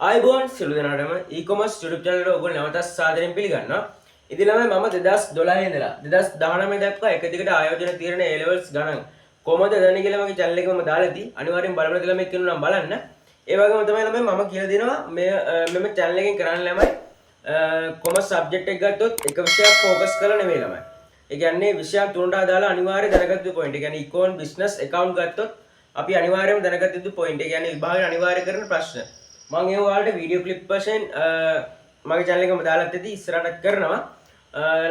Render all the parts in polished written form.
ආයුබෝවන් සියලු දෙනාටම e-commerce YouTube channel එකට ඔයගොල්ලෝ නැවතත් සාදරයෙන් පිළිගන්නවා. ඉතින් ළමයි මම 2012 ඉඳලා 2019 දක්වා එක දිගට ආයෝජන තීරණ A levels ගණන් කොහොමද හදන්නේ කියලා මගේ channel එකේ මම දාලා ඇති. අනිවාර්යෙන් බලන්න ළමයි කෙනෙක් නම් බලන්න. ඒ වගේම තමයි ළමයි මම කියලා දෙනවා මේ මෙම channel එකෙන් කරන්න ළමයි කොමර්ස් සබ්ජෙක්ට් එක ගත්තොත් එක විෂයක් ෆෝකස් කරලා නෙමෙයි ළමයි. ඒ කියන්නේ විෂයන් තුනට අදාළ අනිවාර්ය දැනගත යුතු පොයින්ට්. ඒ කියන්නේ ඉකෝන් බිස්නස් ඇකවුන්ට් ගත්තොත් අපි අනිවාර්යයෙන්ම දැනගත යුතු පොයින්ට්. ඒ කියන්නේ විභාගයෙන් අනිවාර්ය කරන ප්‍රශ්න. මම ඒ ඔයාලට වීඩියෝ ක්ලිප් වශයෙන් මගේ channel එකේම දාලා ඇති ඉස්සරහටත් කරනවා.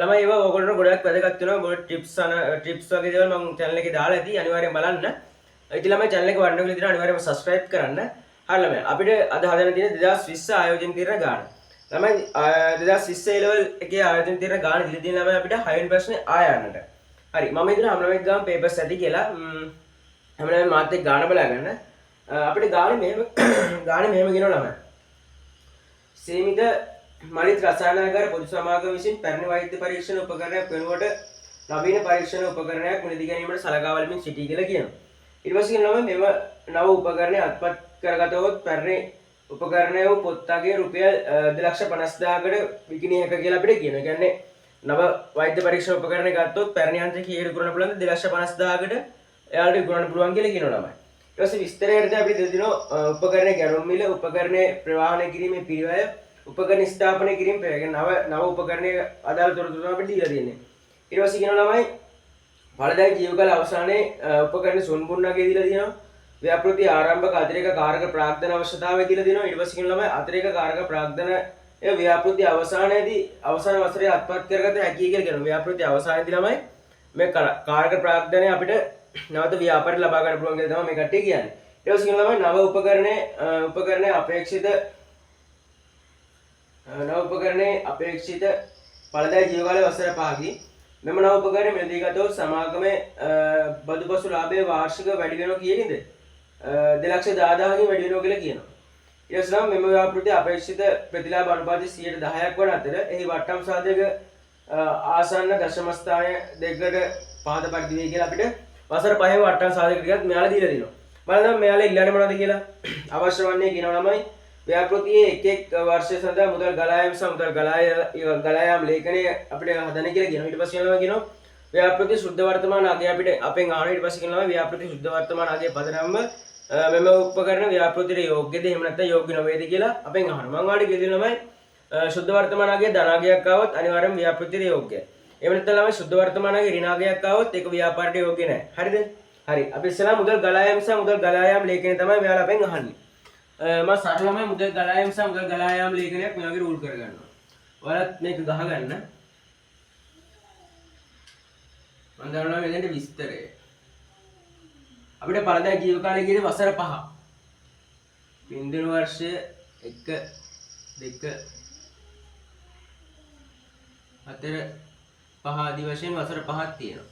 ළමයි ඒවා ඔයගොල්ලන්ට ගොඩක් වැදගත් වෙනවා. ගොඩක් ටිප්ස් අන ටිප්ස් වගේ දේවල් මම channel එකේ දාලා ඇති අනිවාර්යෙන් බලන්න. ඉතින් ළමයි channel එක වඩන විදිහට අනිවාර්යයෙන්ම subscribe කරන්න. හරි ළමයි අපිට අද හදන්න තියෙන 2020 ආයෝජන තීරණ ගාන. ළමයි 2020 A level එකේ ආයෝජන තීරණ ගාන දීලා තියෙන ළමයි අපිට 6 වෙනි ප්‍රශ්නේ ආය යන්නට. හරි මම හිතනවා හැම ළමයෙක් ගාම පේපර්ස් ඇති කියලා. හැම ළමයෙක් මාත් එක්ක ගාන බලා ගන්න. අපිට ගානේ මෙහෙම ගානේ මෙහෙම කියනවා ළමයි. සීමිත මලිත් රසායනාගාර පොදු සමාගම විසින් පැරණි වෛද්‍ය පරීක්ෂණ උපකරණයක් වෙනුවට නවීන පරීක්ෂණ උපකරණයක් මිලදී ගැනීමට සලකා බලමින් සිටී කියලා කියනවා. ඊට පස්සේ කියනවා මෙම නව උපකරණය අත්පත් කරගතහොත් පැරණි උපකරණය වූ පොත්තගේ රුපියල් 2,50,000කට විකිණිය හැක කියලා අපිට කියනවා. ඒ කියන්නේ නව වෛද්‍ය පරීක්ෂණ උපකරණ ගත්තොත් පැරණි යන්ත්‍රය කීයට විකුණන්න පුළුවන්ද? 2,50,000කට එයාලට විකුණන්න පුළුවන් කියලා කියනවා ළමයි. ඊට පස්සේ විස්තරයට අපි දෙදිනෝ උපකරණයේ ගැනුම් මිල, උපකරණයේ ප්‍රවාහනය කිරීමේ පිරිවැය, උපකරණ ස්ථාපනය කිරීම පිරිවැය. කියන්නේ නව නව උපකරණයේ අදාළ තොරතුරු තමයි අපිට දීලා තියෙන්නේ. ඊට පස්සේ කියනවා ළමයි ඵලදායී ජීවකාල අවසානයේ උපකරණ සුන්බුන්නගේ දීලා තියෙනවා. ව්‍යාපෘති ආරම්භක අතිරේක කාරක ප්‍රාග්ධන අවශ්‍යතාවය දීලා තියෙනවා. ඊට පස්සේ කියනවා ළමයි අතිරේක කාරක ප්‍රාග්ධන ඒ ව්‍යාපෘති අවසානයේදී අවසාන වසරේ අත්පත් කරගත හැකියි කියලා කියනවා. ව්‍යාපෘති අවසානයේදී ළමයි මේ කාරක ප්‍රාග්ධනය අපිට නැවත ව්‍යාපාරي ලබා ගන්න පුළුවන් කියලා තමයි මේ කට්ටිය කියන්නේ. ඊට පස්සේ කියනවා ළමයි නව උපකරණේ උපකරණයේ අපේක්ෂිත නව උපකරණයේ අපේක්ෂිත ඵලදායී ජීවකාලය වසර 5කි. මෙම නව උපකරණය මිලදී ගතහොත් සමාගමේ බදුපසු ලාභය වාර්ෂිකව වැඩි වෙනවා කියනද 2,10,000කින් වැඩි වෙනවා කියලා කියනවා. ඊට පස්සේ නම් මෙම ව්‍යාපෘතියේ අපේක්ෂිත ප්‍රතිලාභ අනුපාතය 10%ක් වන අතර එහි වට්ටම් සාධක ආසන්න දශම ස්ථානය දෙකකට පහත පරිදි වේ කියලා අපිට වසර පහේ වට්ටම් සාධක ටිකක් මෙයාලා දීලා දිනවා. බලන්න මෙයාලා ඉල්ලන්නේ මොනවද කියලා. අවශ්‍ය වන්නේ කියනවා ළමයි ව්‍යාපෘතියේ එක් එක් වර්ෂය සඳහා මුදල් ගලා යාම සහ මුදල් ගලා යාම ලේඛනය අපිට හදන්න කියලා කියනවා. ඊට පස්සේ ළමයි කියනවා ව්‍යාපෘතියේ සුද්ධ වර්තමාන අගය අපිට අපෙන් අහනවා. ඊට පස්සේ කියනවා ව්‍යාපෘතියේ සුද්ධ වර්තමාන අගය පදනම්ව මෙම උපකරණ ව්‍යාපෘතියට යෝග්‍යද එහෙම නැත්නම් යෝග්‍ය නොවේද කියලා අපෙන් අහනවා. මම ඔයාලට කියලා දෙනවා ළමයි සුද්ධ වර්තමාන අගය ධනාගයක් ආවොත් අනිවාර්යයෙන්ම ව්‍යාපෘතියට යෝග්‍යයි. එහෙම නැත්නම් ළමයි සුද්ධ වර්තමාන අගය ඍණාගයක් ආවොත් ඒක ව්‍යාපාරයට යෝග්‍ය නෑ. හරිද? හරි. අපි ඉස්සෙල්ලා මුදල් ගලා යාම සහ මුදල් ගලා යාම ලේඛනය තමයි මෙයාලා අපෙන් අහන්නේ. මම සරලවම මුදල් ගලා යාම සහ මුදල් ගලා යාම ලේඛනයක් මේ වගේ රූල් කරගන්නවා. ඔයාලත් මේක ගහගන්න. මම දන්නවා මෙතනට විස්තරය. අපිට ඵලදායී ජීව කාලය කියන්නේ වසර 5. පින්දුණු වර්ෂය 1 2 4 5 ආදී වශයෙන් වසර 5ක් තියෙනවා.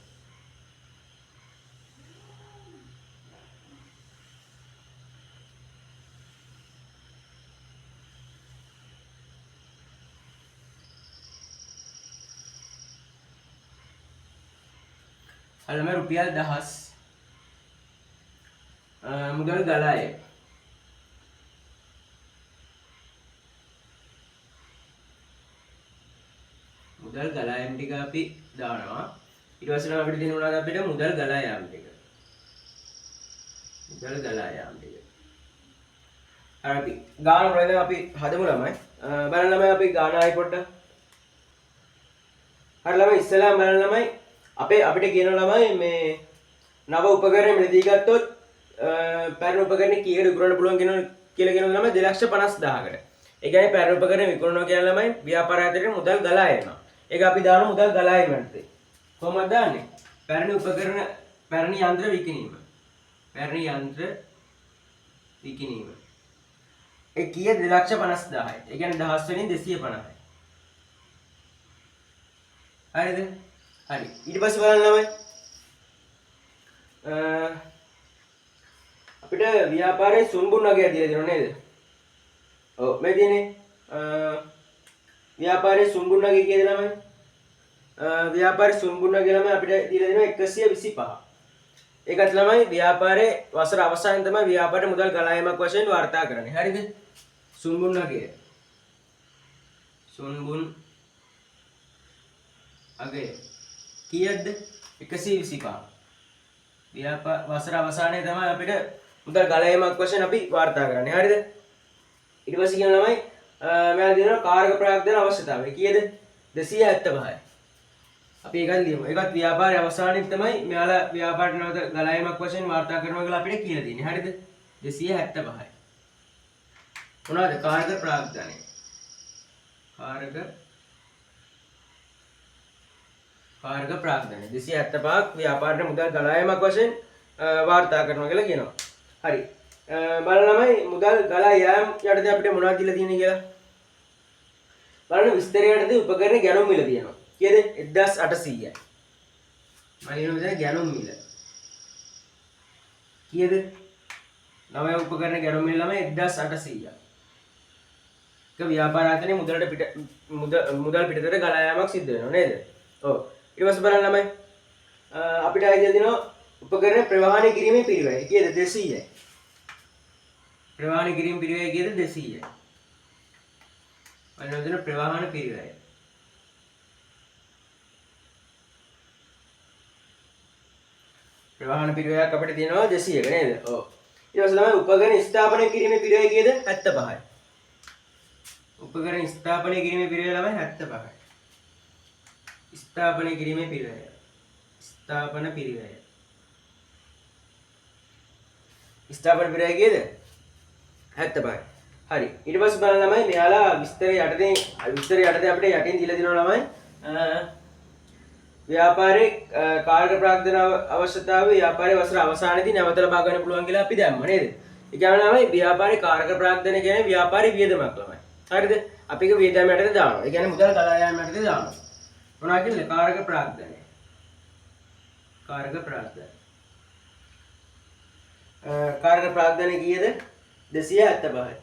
හරි ළමයි රුපියල් 1000 මුදල් ගලාය. මුදල් ගලා යාම ටික අපි දානවා. ඊට පස්සේ නම් අපිට දෙන්න මොනවද අපිට මුදල් ගලා යාම ටික. මුදල් ගලා යාම ටික. හරි අපි ගාන මොනවද අපි හදමු ළමයි. බලන්න ළමයි අපි ගාන ආයි පොඩ්ඩක්. හරි ළමයි ඉස්සෙල්ලාම බලන්න ළමයි අපේ අපිට කියන ළමයි මේ නව උපකරණ මිලදී ගත්තොත් පැරණි උපකරණ කීයකට විකුණන්න පුළුවන් කියලා කියන ළමයි 2,50,000කට. ඒ කියන්නේ පැරණි උපකරණ විකුණනවා කියන ළමයි ව්‍යාපාර ආයතනයේ මුදල් ගලා යනවා. ඒක අපි දාන මුදල් ගලා යාමට. කොහොමද දාන්නේ? පැරණි උපකරණ පැරණි යන්ත්‍ර විකිණීම. පැරණි යන්ත්‍ර විකිණීම. ඒ කීය 2,50,000යි. ඒ කියන්නේ දහස් වලින් 250යි. හරිද? හරි. ඊට පස්සේ බලන්න ළමයි. අපිට ව්‍යාපාරයේ සුන්බුන් වගේක් දීලා දෙනව නේද? ඔව් මේ තියෙන්නේ ව්‍යාපාරයේ සුන්බුන් වගේ කීයද ළමයි? ව්‍යාපාරي සුන්බුන් අගය ළමයි අපිට දීලා දෙනවා 125. ඒකත් ළමයි ව්‍යාපාරයේ වසර අවසානයේ තමයි ව්‍යාපාරේ මුදල් ගලා යාමක් වශයෙන් වාර්තා කරන්නේ. හරිද? සුන්බුන් අගය. සුන්බුන් අගය කීයක්ද? 125. ව්‍යාපාර වසර අවසානයේ තමයි අපිට මුදල් ගලා යාමක් වශයෙන් අපි වාර්තා කරන්නේ. හරිද? ඊට පස්සේ කියන ළමයි මෙයාලා දෙනවා කාරක ප්‍රාග්ධන අවශ්‍යතාවය කීයද? 275යි. අපි ඒකත් ලියමු. ඒකත් ව්‍යාපාරයේ අවසානයේ තමයි මෙයාලා ව්‍යාපාරට නැවත ගලා යාමක් වශයෙන් වාර්තා කරනවා කියලා අපිට කියලා තියෙන්නේ. හරිද? 275යි. මොනවද කාරක ප්‍රාග්ධනය? කාරක කාරක ප්‍රාග්ධනය 275ක් ව්‍යාපාරට මුදල් ගලා යාමක් වශයෙන් වාර්තා කරනවා කියලා කියනවා. හරි. බලන්න ළමයි මුදල් ගලා යාම යටතේ අපිට මොනවද දීලා තියෙන්නේ කියලා. බලන්න විස්තරය යටතේ උපකරණ ගැනුම් මිල තියෙනවා. කීයද? 1800යි. මම ලියනවා මෙතන ගැනුම් මිල. කීයද? නවය උපකරණ ගැනුම් මිල ළමයි 1800යි. එක ව්‍යාපාර ආයතනයේ මුදලට පිට මුදල් පිටතට ගලා යාමක් සිද්ධ වෙනවා නේද? ඔව්. ඊට පස්සේ බලන්න ළමයි අපිට ආයෙ දීලා දෙනවා උපකරණ ප්‍රවාහනය කිරීමේ පිරිවැය. කීයද? 200යි. ප්‍රවාහන කිරීම පිරිවැය කීයද? 200යි. බලන්න මෙතන ප්‍රවාහන පිරිවැය. ප්‍රවාහන පිරිවැයක් අපිට තියෙනවා 200ක නේද? ඔව්. ඊට පස්සේ තමයි උපකරණ ස්ථාපනය කිරීමේ පිරිවැය කීයද? 75යි. උපකරණ ස්ථාපනය කිරීමේ පිරිවැය ළමයි 75යි. ස්ථාපනය කිරීමේ පිරිවැය. ස්ථාපන පිරිවැය. ස්ථාපන පිරිවැය කීයද? 75යි. හරි. ඊට පස්සේ බලන්න ළමයි මෙයාලා විස්තරය යටතේ විස්තරය යටතේ අපිට යටින් දීලා දෙනවා ළමයි ව්‍යාපාරයේ කාර්ක ප්‍රාග්ධන අවශ්‍යතාවය ව්‍යාපාරයේ වසර අවසානයේදී නැවත ලබා ගන්න පුළුවන් කියලා අපි දැම්මා නේද? ඒ කියන්නේ ළමයි ව්‍යාපාරයේ කාර්ක ප්‍රාග්ධන කියන්නේ ව්‍යාපාරයේ වියදමක් ළමයි. හරිද? අපි ඒක වියදම යටතේ දානවා. ඒ කියන්නේ මුදල් ගලා යාම යටතේ දානවා. මොනවා කියන්නේ? කාර්ක ප්‍රාග්ධනය. කාර්ක ප්‍රාග්ධනය. කාර්ක ප්‍රාග්ධනය කීයද? 275යි.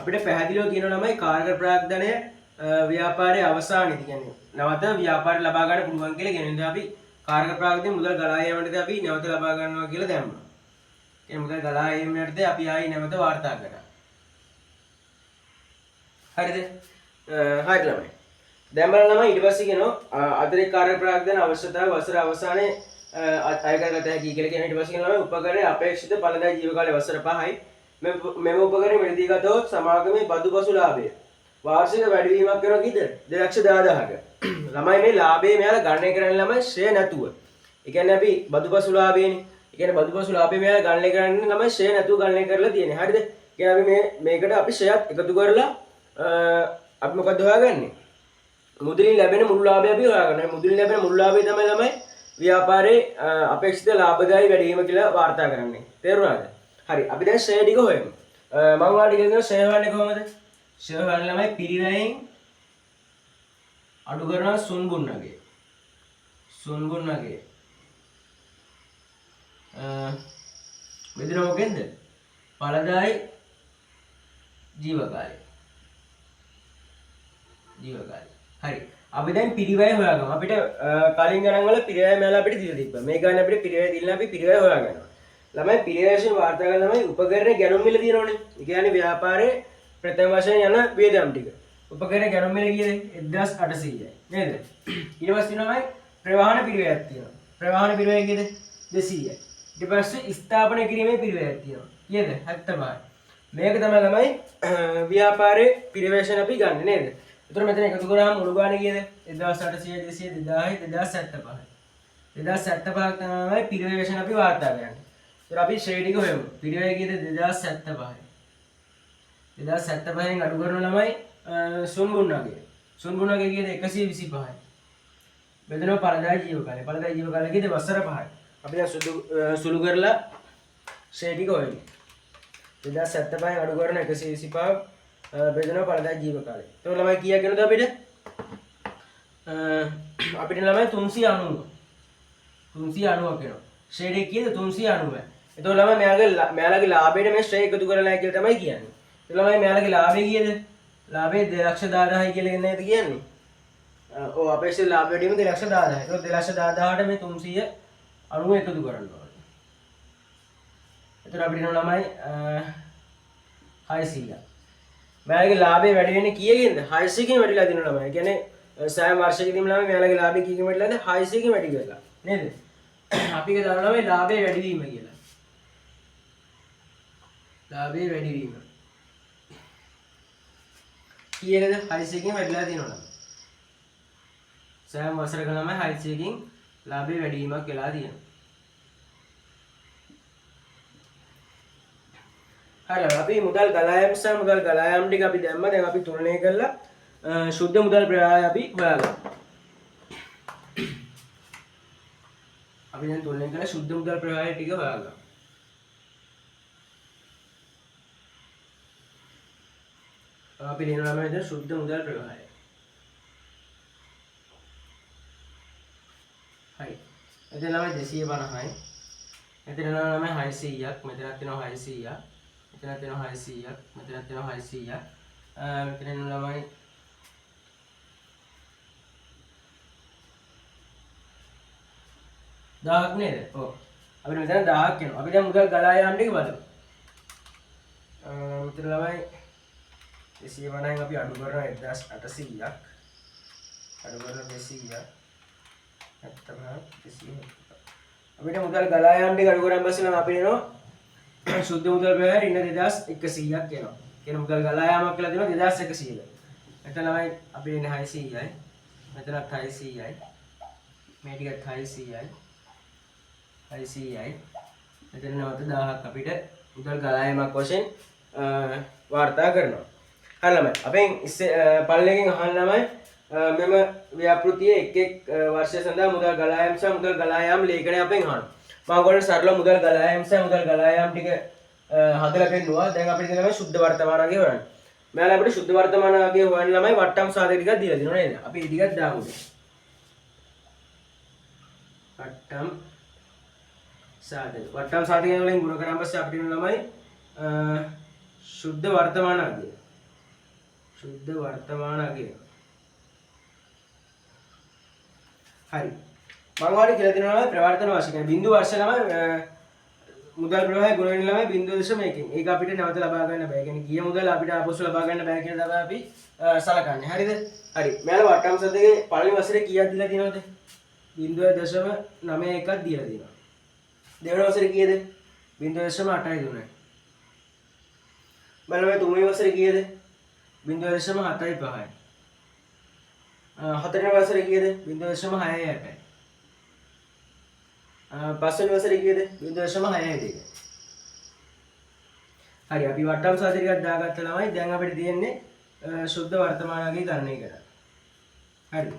අපිට පැහැදිලිව කියනවා ළමයි කාර්ක ප්‍රාග්ධනය ව්‍යාපාරයේ අවසානයේදී කියන්නේ නැවත ව්‍යාපාරය ලබා ගන්න පුළුවන් කියලා කියන නිසා අපි කාර්ක ප්‍රාග්ධනය මුදල් ගලා යාම යටතේ අපි නැවත ලබා ගන්නවා කියලා දැම්මා. ඒ මුදල් ගලා යාම යටතේ අපි ආයි නැවත වාර්තා කරා. හරිද? හරි ළමයි. දැන් බලන්න ළමයි ඊට පස්සේ කියනවා අතිරේක කාර්ක ප්‍රාග්ධන අවශ්‍යතාවය වසර අවසානයේ අය කරගත හැකි කියලා කියන ඊට පස්සේ කියනවා ළමයි උපකරණයේ අපේක්ෂිත ඵලදායී ජීව කාලය වසර 5යි. මෙම උපකරණය මිලදී ගතහොත් සමාගමේ බදු පසු ලාභය වාර්ෂික වැඩිවීමක් වෙනවා කීයද? 2,10,000ක. ළමයි මේ ලාභය මෙයාලා ගණනය කරන්නේ ළමයි ශ්‍රේ නැතුව. ඒ කියන්නේ අපි බදු පසු ලාභයනේ. ඒ කියන්නේ බදු පසු ලාභය මෙයාලා ගණනය කරන්නේ ළමයි ශ්‍රේ නැතුව ගණනය කරලා තියෙන්නේ. හරිද? ඒ කියන්නේ අපි මේකට අපි ශ්‍රේයත් එකතු කරලා අපි මොකද්ද හොයාගන්නේ? මුදලින් ලැබෙන මුළු ලාභය අපි හොයාගන්නවා. මුදලින් ලැබෙන මුළු ලාභය තමයි ළමයි ව්‍යාපාරයේ අපේක්ෂිත ලාභදායී වැඩිවීම කියලා වාර්තා කරන්නේ. තේරුණාද? හරි. අපි දැන් ශ්‍රේ ටික හොයමු. මම ඔයාලට කියලා දෙනවා ශ්‍රේ හොයන්නේ කොහොමද? ශ්‍රේ හොයන්න ළමයි පිරිවැයෙන් අඩු කරනවා සුන්බුන් අගය. සුන්බුන් අගය. බෙදෙනවා මොකෙන්ද? ඵලදායී ජීව කාලය. ජීව කාලය. හරි. අපි දැන් පිරිවැය හොයාගමු. අපිට කලින් ගණන් වල පිරිවැය මෙයාලා අපිට දීලා තිබ්බා. මේ ගණන් අපිට පිරිවැය දීලා අපි පිරිවැය හොයාගන්නවා. ළමයි පිරිවැය වශයෙන් වාර්තා කරන ළමයි උපකරණ ගැනුම් මිල තියෙනවනේ. ඒ කියන්නේ ව්‍යාපාරයේ ප්‍රථම වශයෙන් යන වියදම් ටික. උපකරණ ගැනුම් මිල කීයද? 1800යි. නේද? ඊට පස්සේ තියෙනවා ළමයි ප්‍රවාහන පිරිවැයක් තියෙනවා. ප්‍රවාහන පිරිවැය කීයද? 200යි. ඊට පස්සේ ස්ථාපනය කිරීමේ පිරිවැයක් තියෙනවා. කීයද? 75යි. මේක තමයි ළමයි ව්‍යාපාරයේ පිරිවැය වශයෙන් අපි ගන්න නේද? එතකොට මෙතන එකතු කරාම මුළු ගාණ කීයද? 1800 200 2000 2075. 2075 තමයි පිරිවැය වශයෙන් අපි වාර්තා කරන්නේ. එතකොට අපි ශ්‍රේ ටික හොයමු. පිරිවැය කීයද? 2075යි. 2075න් අඩු කරන ළමයි සුන්බුන් අගය. සුන්බුන් අගය කීයද? 125යි. බෙදෙනවා ඵලදායී ජීව කාලය. ඵලදායී ජීව කාලය කීයද? වසර 5යි. අපි දැන් සුළු කරලා ශ්‍රේ ටික හොයමු. 2075න් අඩු කරන 125 බෙදෙනවා ඵලදායී ජීව කාලය. එතකොට ළමයි කීයක් වෙනවද අපිට? අපිට ළමයි 390. 390ක් වෙනවා. ශ්‍රේ ටික කීයද? 390යි. එතකොට ළමයි මෙයාලගේ ලාභයට මේ ශ්‍රේ එකතු කරලා නැහැ කියලා තමයි කියන්නේ. එතකොට ළමයි මෙයාලගේ ලාභය කීයද? ලාභය 2,10,000යි කියලා නේද කියන්නේ? ඔව් අපේක්ෂිත ලාභ වැඩි වීම 2,10,000. ඒක 2,10,000ට මේ 390 එකතු කරන්න ඕනේ. එතකොට අපිට එනවා ළමයි 600. මෙයාලගේ ලාභය වැඩි වෙන්නේ කීයකින්ද? 600කින් වැඩිලා දෙනවා ළමයි. ඒ කියන්නේ සෑම වර්ෂයකදීම ළමයි මෙයාලගේ ලාභය කීයකින් වැඩිලාද? 600කින් වැඩි කරලා. නේද? අපි ඒක දානවා ළමයි ලාභය වැඩි වීම කියලා. ලාභය වැඩි වීම. කීයකද? 600කින් වැඩිලා තියෙනවා ළමයි. සෑම වසරක ළමයි 600කින් ලාභය වැඩි වීමක් වෙලා තියෙනවා. හරි ළමයි, අපි මුදල් ගලා යාම සහ මුදල් ගලා යාම ටික අපි දැම්මා. දැන් අපි තුලනය කරලා ශුද්ධ මුදල් ප්‍රවාහය අපි හොයාගමු. අපි දැන් තුලනය කරලා ශුද්ධ මුදල් ප්‍රවාහය ටික හොයාගමු. අපි ලියනවා ළමයි දැන් ශුද්ධ මුදල් ප්‍රවාහය. හරි. එතන ළමයි 250යි. එතන ළමයි 600ක්, මෙතනත් එනවා 600ක්. මෙතනත් එනවා 600ක්, මෙතනත් එනවා 600ක්. මෙතන එනවා ළමයි 1000ක් නේද? ඔව්. අපිට මෙතන 1000ක් එනවා. අපි දැන් මුදල් ගලා යාම ටික බලමු. මෙතන ළමයි 250න් අපි අඩු කරනවා 1800ක්. අඩු කරනවා 200ක්. 75 275. අපිට මුදල් ගලා යාම ටික අඩු කරන් පස්සේ නම් අපිට එනවා ශුද්ධ මුදල් ප්‍රවාහය ඍණ 2100ක් එනවා. කියන මුදල් ගලා යාමක් කියලා දෙනවා 2100ක. මෙතන ළමයි අපිට එන්නේ 600යි. මෙතනත් 600යි. මේ ටිකත් 600යි. 600යි. මෙතන නැවත 1000ක් අපිට මුදල් ගලා යාමක් වශයෙන් වාර්තා කරනවා. හරි ළමයි. අපෙන් පළවෙනියෙන් අහන ළමයි මෙම ව්‍යාපෘතියේ එක් එක් වර්ෂය සඳහා මුදල් ගලා යාම සහ මුදල් ගලා යාම ලේඛනය අපෙන් අහනවා. මම ඔයගොල්ලන්ට සරල මුදල් ගලා යාම සහ මුදල් ගලා යාම ටික හදලා පෙන්නුවා. දැන් අපිට තියෙන ළමයි ශුද්ධ වර්තමාන අගය හොයන්න. මෙයාලා අපිට ශුද්ධ වර්තමාන අගය හොයන්න ළමයි වට්ටම් සාධක ටිකක් දීලා දෙනවා නේද? අපි ඒ ටිකක් දාමු. වට්ටම් සාධක. වට්ටම් සාධක වලින් ගුණ කරාන් පස්සේ අපිට එන ළමයි ශුද්ධ වර්තමාන අගය. ශුද්ධ වර්තමාන අගය. හරි. මම ඔයාලට කියලා දෙනවා ළමයි ප්‍රවර්තන වර්ෂ කියන්නේ බිංදු වර්ෂ ළමයි මුදල් ප්‍රවාහය ගුණ වෙන ළමයි 0.1කින්. ඒක අපිට නැවත ලබා ගන්න බෑ. ඒ කියන්නේ ගිය මුදල් අපිට ආපසු ලබා ගන්න බෑ කියලා තමයි අපි සලකන්නේ. හරිද? හරි. මෙයාලා වට්ටම් සාධකයේ පළවෙනි වසරේ කීයක් දීලා තියෙනවද? 0.91ක් දීලා තියෙනවා. දෙවෙනි වසරේ කීයද? 0.83. බලන්න මේ තුන්වෙනි වසරේ කීයද? 0.75යි. හතරවෙනි වසරේ කීයද? 0.68යි. පස්වෙනි වසරේ කීයද? 0.62. හරි, අපි වට්ටම් සාධක ටිකක් දාගත්ත ළමයි. දැන් අපිට තියෙන්නේ ශුද්ධ වර්තමාන අගය ගණනය කරන්න. හරි.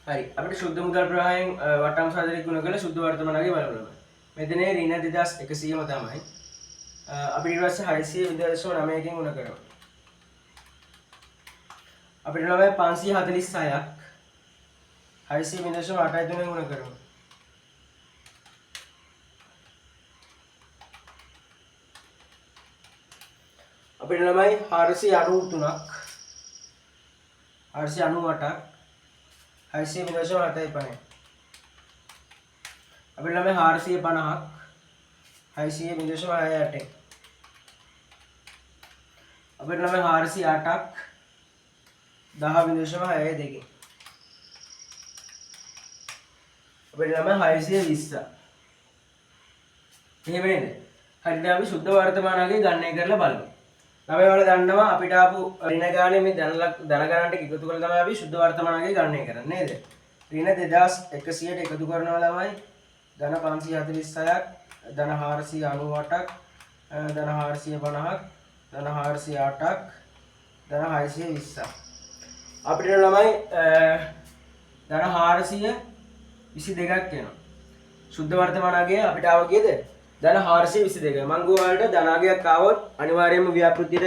හරි, අපිට ශුද්ධ මුදල් ප්‍රවාහයෙන් වට්ටම් සාධකයක් ගුණ කරලා ශුද්ධ වර්තමාන අගය බලමු ළමයි. මෙතන ඍණ 2100ම තමයි. අපිට ඊට පස්සේ 600.9කින් ගුණ කරනවා. අපිට ළමයි 546ක් 600.83 ගුණ කරමු. අපිට ළමයි 493ක් 498ක් 600.75. අපිට ළමයි 450ක් 600.68. අපිට ළමයි 408ක් 10.62. අපිට ළමයි 620. එහෙම නේද? හරි, දැන් අපි ශුද්ධ වර්තමාන අගය ගණනය කරලා බලමු. ළමයි ඔයාලා දන්නවා අපිට ආපු ඍණ ගානේ මේ ධන ගණන් ටික එකතු කරලා තමයි අපි ශුද්ධ වර්තමාන අගය ගණනය කරන්නේ නේද? ඍණ 2100ට එකතු කරනවා ළමයි ධන 546ක් ධන 498ක් ධන 450ක් ධන 408ක් ධන 620ක්. අපිට ළමයි ධන 422ක් එනවා. ශුද්ධ වර්තමාන අගය අපිට ආව කීයද? ධන 422. මං ගිහුවා ඔයාලට ධන අගයක් ආවොත් අනිවාර්යයෙන්ම ව්‍යාපෘතියට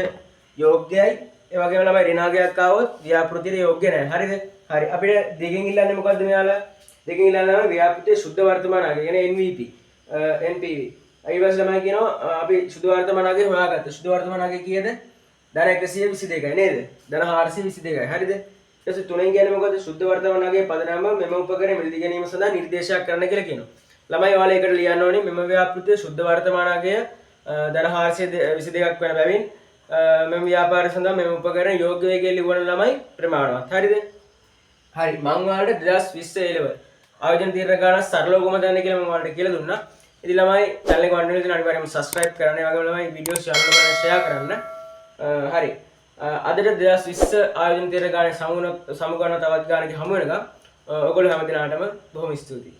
යෝග්‍යයි. ඒ වගේම ළමයි ඍණ අගයක් ආවොත් ව්‍යාපෘතියට යෝග්‍ය නෑ. හරිද? හරි. අපිට දෙකෙන් ඉල්ලන්නේ මොකද්ද මෙයාලා? දෙකෙන් ඉල්ලන්නේ ළමයි ව්‍යාපෘතියේ ශුද්ධ වර්තමාන අගය. කියන්නේ NVP, NPV. ඊට පස්සේ ළමයි කියනවා අපි සුදු වර්තමාන අගය හොයාගත්තා. සුදු වර්තමාන අගය කීයද? ධන 122යි නේද? ධන 422යි. හරිද? ඊට පස්සේ තුනෙන් කියන්නේ මොකද? සුද්ධ වර්තමාන අගයේ පදනම මෙම උපකරණ මිලදී ගැනීම සඳහා නිර්දේශයක් කරන්න කියලා කියනවා. ළමයි ඔයාලා ඒකට ලියන්න ඕනේ මෙම ව්‍යාපෘතිය සුද්ධ වර්තමාන අගය ධන 422ක් වෙන බැවින් මෙම ව්‍යාපාරය සඳහා මෙම උපකරණ යෝග්‍ය වේ කියලා ලියවන ළමයි ප්‍රමාණවත්. හරිද? හරි, මං ඔයාලට 2020 A level ආයෝජන තීරණ ගාන සරලව කොහොමද දන්නේ කියලා මම ඔයාලට කියලා දුන්නා. ඉතින් ළමයි, චැනල් එක වන්න වෙන අනිවාර්යයෙන්ම සබ්ස්ක්‍රයිබ් කරන්න. ඒ වගේම ළමයි, වීඩියෝස් යාළුවෝ ෂෙයා කරන්න. හරි. අදට 2020 ආයෝජන තීරණ ගානේ සමුගන්න තවත් ගානක හමු වෙනකම් ඔයගොල්ලෝ හැම දිනාටම බොහොම ස්තුතියි.